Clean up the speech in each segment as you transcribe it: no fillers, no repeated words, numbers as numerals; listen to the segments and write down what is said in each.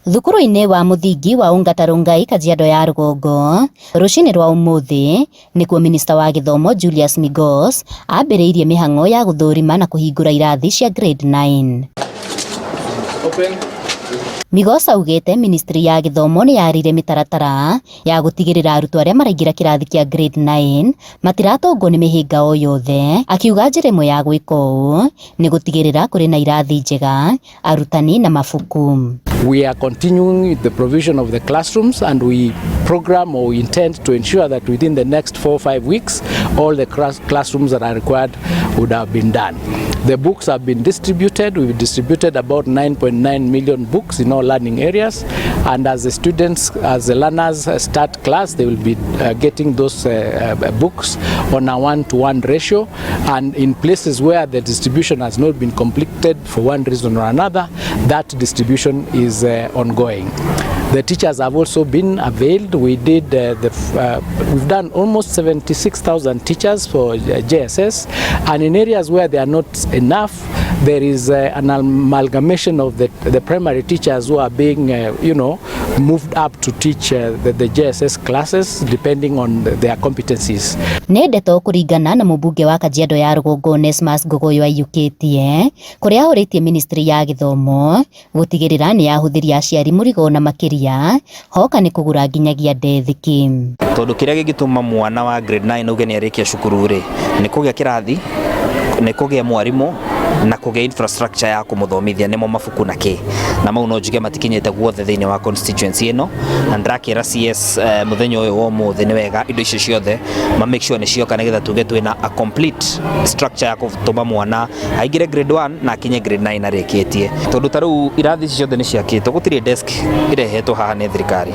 Thukuru-inĩ wa mũthingi wa Ongata Rongai, Kajiado ya Rũgongo, rũcinĩ rwa ũmũthĩ nĩkuo minista wa gĩthomo Julius Migos ambĩrĩirie mĩhang'o ya gũthũrima na kũhingũra irathi cia grade 9. Migos augĩte ministry ya gĩthomo nĩ yarire mĩtaratara ya gũtigĩrĩra arutwo arĩa maraingĩra kĩrathi kĩa grade 9 matiratũngwo nĩ mĩhĩnga o yothe. Akiuga njĩra ĩmwe ya gwĩka ũũ nĩ gũtigĩrĩra kũrĩ na irathi njega, arutani na mabuku. We are continuing with the provision of the classrooms, and we program or we intend to ensure that within the next 4 or 5 weeks all the classrooms that are required would have been done. The books have been distributed. We've distributed about 9.9 million books in all learning areas, and as the students, as the learners start class, they will be getting those books on a one-to-one ratio. And in places where the distribution has not been completed for one reason or another, that distribution is ongoing. The teachers have also been availed. We did the we've done almost 76,000 teachers for JSS, and in areas where they are not enough, there is an amalgamation of the primary teachers who are being moved up to teach the JSS classes depending on their competencies. Nĩ ndeto kũringana na mũmbunge wa Kajiado ya Rũgongo Onesmus Ngogoyo aiyũkĩtie kũrĩa ahũrĩtie ministry ya gĩthomo gũtigĩrĩra nĩ yahũthĩria aciari mũrigo na makĩria hoka nĩ kũgũra nginyagia ndethiki. Tondũ kĩrĩa gĩngĩtũma mwana wa grade 9 auge nĩ arĩkia cukuru rĩ, nĩ kũgĩa kĩrathi, nĩ kũgĩa mwarimũ na kũgĩa infrastructure ya kũmũthomithia, nĩmo mabuku na kĩ na mau. No njuge matikinyĩte guothe thĩinĩ wa constituency ĩno, na ndĩrakĩra CS mũthenya ũyũ wa ũmũthĩ nĩ wega indo icio ciothe ma make sure nĩ cioka, nĩgetha tuge twĩna a complete structure ya gũtũma mwana aingĩre grade 1 na akinye grade 9 arĩkĩtie. Tondũ ta rĩu irathi ici ciothe nĩ ciakĩtwo, gũtirĩ desk irehetwo haha nĩ thirikari.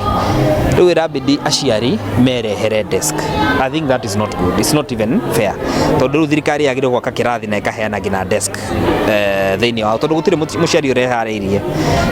Rĩu ĩrabidi aciari merehere desk. I think that is not good. It's not even fair, tondũ rĩu thirikari yagĩrĩirwo gwaka kĩrathi na ĩkaheana nginya desk thĩinĩ wao, tondũ gũtirĩ mũciari ũreharĩirie.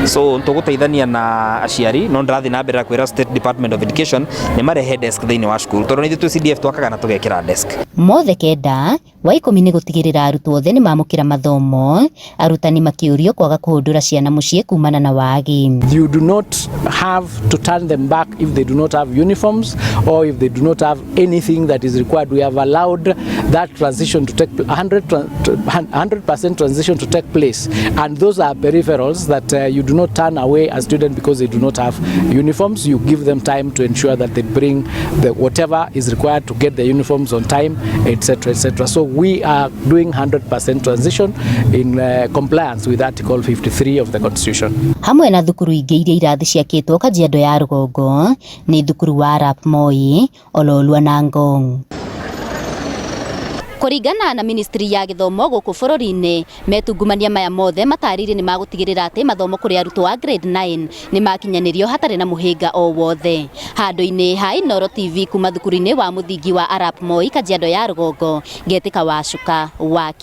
So tũgũteithania na aciari, no ndĩrathiĩ na mbere na kwĩra State Department of Education nĩ marehe desk thĩinĩ wa cukuru, tondũ nĩ ithuĩ twĩ CDF twakaga na tũgekĩra desk. Mothe kenda wa 10 nĩ gũtigĩrĩra arutwo othe nĩ mamũkĩra mathomo, arutani makĩũrio kwaga kũhũndũra ciana mũciĩ kumana na wagi. You do not have to turn them back if they do not have uniforms or if they do not have anything that is required. We have allowed that transition to take 100% transition to take place, and those are peripherals that you do not turn away a student because they do not have uniforms. You give them time to ensure that they bring the whatever is required to get the uniforms on time, etc., etc. So we are doing 100% transition in compliance with Article 53 of the Constitution. Hamwe na thukuru ingĩ iria irathi ciakĩtwo Kajiado ya Rũgongo nĩ thukuru wa Arap Moi, Ololua na Ngong. Kũringana na ministry ya gĩthomo gũkũ bũrũri-inĩ, metungumania maya mothe matarĩirie nĩ magũtigĩrĩra atĩ mathomo kũrĩ arutwo a grade 9 nĩ makinyanĩrio hatarĩ na mũhĩnga o wothe. Handũ-inĩ ha Inooro TV, kuma thukuru-inĩ wa mũthingi wa Arap Moi, Kajiado ya Rũgongo, ngetĩka Wacuka wa.